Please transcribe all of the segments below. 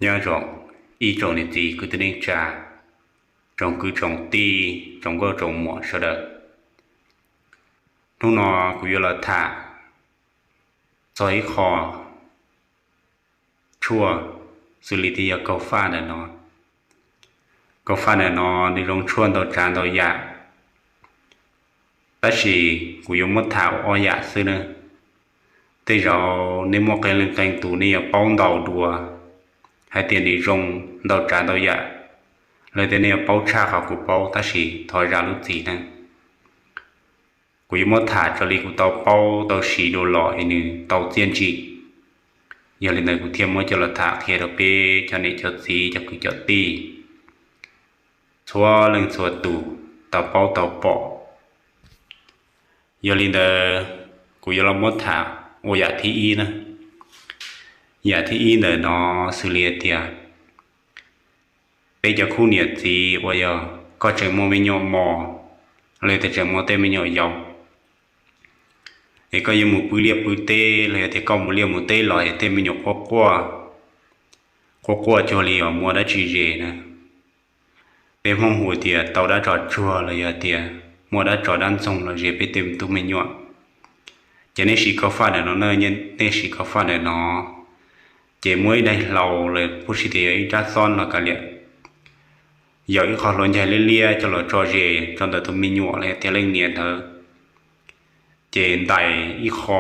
Nyob zoo ib tsoom niam txiv kwv tij neej tsa, tsoom kwv tsoom tij, tsoom nkauj tsoom muam sawv daws. Hnub no kuv yuav los tham txog ib qho tshuaj xws li tias yog kaug faj ntawm no. Kaug faj ntawm no nws zoo tshuaj ntau tsav ntau yam, tab sis kuv yuav muab tham ob yam xwb na. Tej zaum nej muaj qee leej qee tus nej yuav paub ntau dua hais tias nws zoo ntau tsav ntau yam, los tias nej yuav paub tshaj qhov kuv paub, tab sis thov zam lub txim na. Kuv yuav muab tham raws li kuv tau paub tau siv dua los es nws tau txiaj ntsig. Yog li ntawd kuv thiaj muab coj los tham qhia rau peb cov niam cov txiv cov kwv cov tij txhua leej txhua tus tau paub tau pom. Yog li ntawd kuv yuav los muab tham ua yam thib ib na. Yam thib ib ntawm no xws li tias peb cov khub niam txiv uas yog koj tseem muaj me nyuam mos, los yog tias tseem muaj tej me nyuam yaus, es koj yuav mus pw liaj pw teb los yog tias koj mus liaj mus teb los es tej me nyuam quaj quaj, quaj quaj cuag li uas muaj dab tsi zes na. Peb Hmoob hu tias tau dab tso tsuag los yog tias muaj dab tso dab ntxoog los zes peb tej me tub me nyuam. Ces nej siv kaug faj ntawm no na, nej siv kaug faj ntawm no, ces muab ib daim hlau los puab siv tias yog ib rab xob los kav liam, yog ib qho hlua ncaig liab liab coj los tso zes rau ntawm tus me nyuam los yog tias leej niam ntawd. Ces ntais ib qho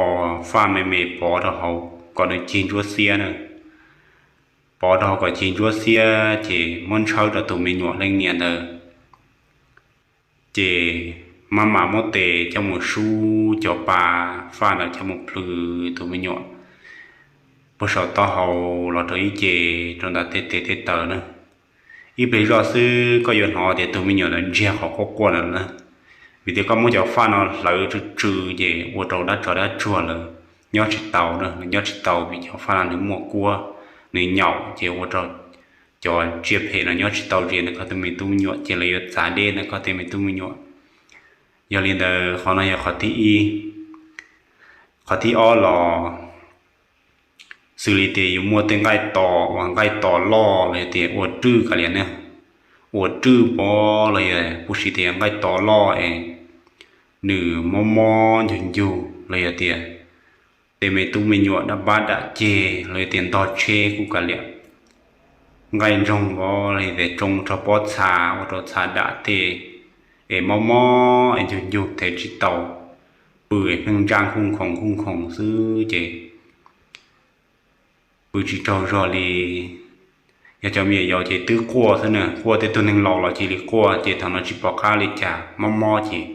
faj me me pov rau hauv kom nws cig ntsuab xiab na. Pov rau hauv kom cig ntsuab xiab ces muab ntshawb rau tus me nyuam leej niam ntawd. Ces maj mam muab tes coj mus sub cov pa faj ntawd coj mus plhws tus me nyuam puag saum taub hau los rau ib ce rau ntawm tej tes tej taw na. Ib pliag zoj xwb koj yuav hnov tias tus me nyuam ntawd ntsiag qhov quaj quaj ntawd na, vim tias koj muab cov faj no hlawv tsw tsw ces ua rau dab tso dab tsuag lawm nyob tsis tau na, nws nyob tsis tau vim cov faj no nws muaj kuab, nws nyaum ces ua rau cov tsiaj phem no nyob tsis tau zes ntawm koj tej me tub me nyuam ces lawv yuav txav deb ntawm koj tej me tub me nyuam. Yog li ntawd qhov no yog qhov thib ib. Qhov thib ob los xws li tias yus muaj tej nqaij tos uas nqaij tos loj los yog tias ua rwj kav liam ne, ua rwj pov los yog puab siv tias nqaij tos loj es nws mob mob ncug ncug los yog tias tej me tub me nyuam dam pab dam ceg los yog tias ntog tsheb kuj kav liam, nqaij ntsoog pov los yog tias tsoo rau pob txha ua rau txha dam tej es mob mob es ncug ncug thev tsis tau, pw es pheej ntsaj khuj nkhoos khuj nkhoos xwb ces pw tsis tsaug zog li. Yog cov me nyuam yaus ces twb quaj xwb na, quaj tej tug neeg laus los cia li quaj ces thaum no tsis pom qab li cas mob mob ces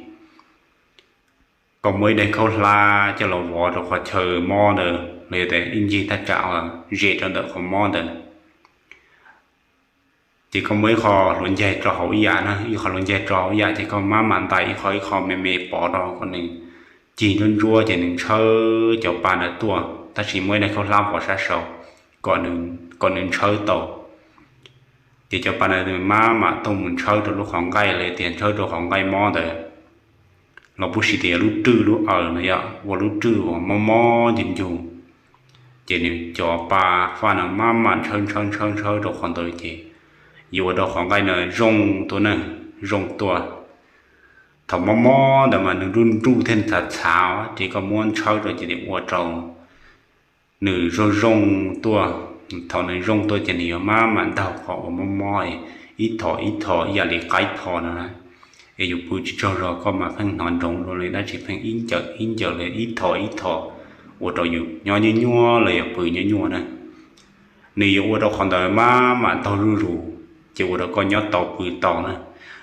koj muab ib daim khaub hlab coj los vov rau qhov chaw mob ntawd los yog tias ib ncig thaj tsam zes rau ntawm qhov mob ntawd. Ces koj muab ib qho hluav ncaig rau hauv ib yam na, ib qho hluav ncaig rau hauv ib yam ces koj maj mam ntais ib qho ib qho me me pov rau kom nws cig ntsuab ntsuab ces nws ntshawb cov pa ntawd tuaj, tab sis muab ib daim khaub hlab vov sab saud kom nws ntshawb tau. Ces cov pa ntawd maj mam tuaj mus ntshawb rau lub qhov nqaij los tias ntshawb rau qhov nqaij mob ntawd, los puab siv tias yog lub rwj lub aws no yog ua lub rwj uas mob mob ncug ncug. Ces nws cov pa faj no maj mam ntshawb ntshawb ntshawb ntshawb rau qhov ntawd ces yuav ua rau qhov nqaij no zoo tuaj na, zoo tuaj. Thaum mob mob ntawd mas nws nruj nruj thiab txhav txhav ces koj muab ntshawb rau ces nws ua rau nws zoo zoo tuaj. Thaum nws zoo tuaj ces nws yuav maj mam ntaug qhov uas mob mob ib thom ib thom ib yam li qaib pho no na. Es yus pw tsis tsaug zog koj mas pheej hnov nroov zoo li dab tsi pheej ib ncawm ib ncawm li ib thom ib thom, ua rau yus nyob nyuaj nyuaj los yog pw nyuaj nyuaj na. Nws yuav ua rau qhov ntawd maj mam ntaug zuj zus, ces ua rau koj nyob tau pw tau na.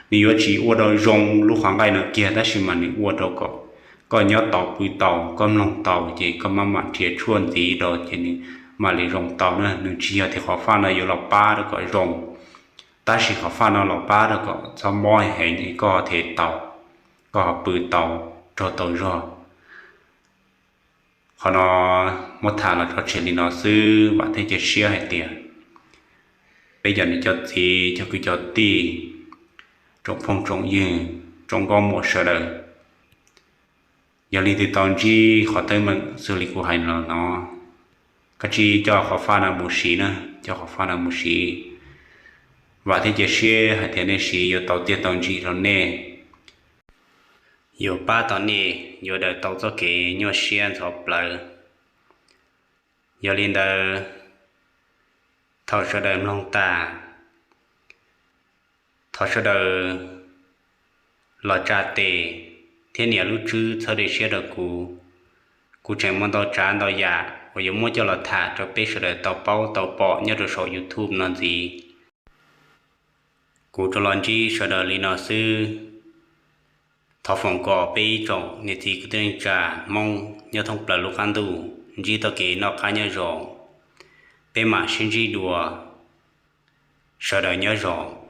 Nws yuav tsis ua rau zoo lub qhov nqaij no kiag tab sis mas nws ua rau kom koj nyob tau pw tau, koj mloog tau ces koj maj mam nrhiav tshuaj ntxiv rau ces nws mam li zoo tau na. Nws tsis yog tias qhov faj no yuav los pab rau kom zoo, tab sis qhov faj no los pab rau kom txhob mob heev es koj them tau, koj ho pw tau, raug tau zog. Qhov no muab tham los tso tseg li no xwb, vam thiab cia siab hais tias peb cov niam cov txiv cov kwv cov tij, tsoom phooj tsoom ywg, tsoom nkauj muam sawv daws, yog leej twg tau ntsib qhov teeb meem xws li kuv hais los no, Kav tsij coj qhov faj no mus siv na, coj qhov faj no mus siv. Vam thiab cia siab hais tias nej siv yuav tau tiag tau ntsim rau nej, yuav pab tau nej, yuav daws tau txoj kev nyuaj siab ntxhov plawv. Yog li ntawd, thaum sawv daws mloog tag, thov sawv daws los tsa tes thiab nias lub tswb txhawb siab rau kuv. Kuv tseem muaj ntau tsav ntau yam uas yuav muab coj los tham rau peb sawv daws tau paub tau pom nyob rau saum YouTube no ntxiv. Kuv rov los ntsib sawv daws li no xwb. Thov foom kom peb ib tsoom niam txiv kwv tij neej tsa Hmoob nyob thoob plaws lub qab ntuj ntsib txoj kev noj qab nyob zoo. Peb mam sib ntsib dua. Sawv daws nyob zoo.